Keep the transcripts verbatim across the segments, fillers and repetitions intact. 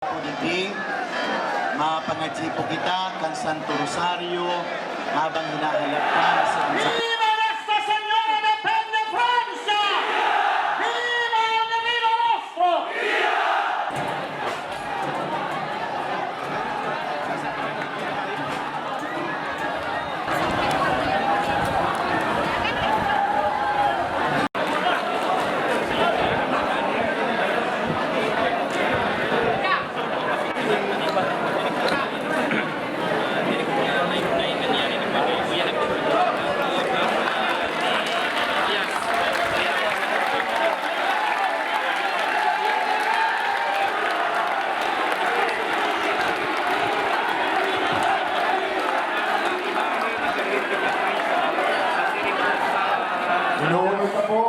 Digdi, mapangadyi po kita kan Santo Rosario habang hinahalap ka sa... Viva Nuestra Señora de Peña Francia! Viva el Divino Rostro! Inuulit na po.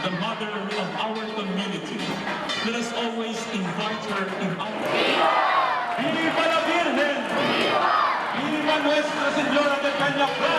The mother of our community. Let us always invite her in our... Viva la Virgen! Viva Nuestra Señora de Peña Francia!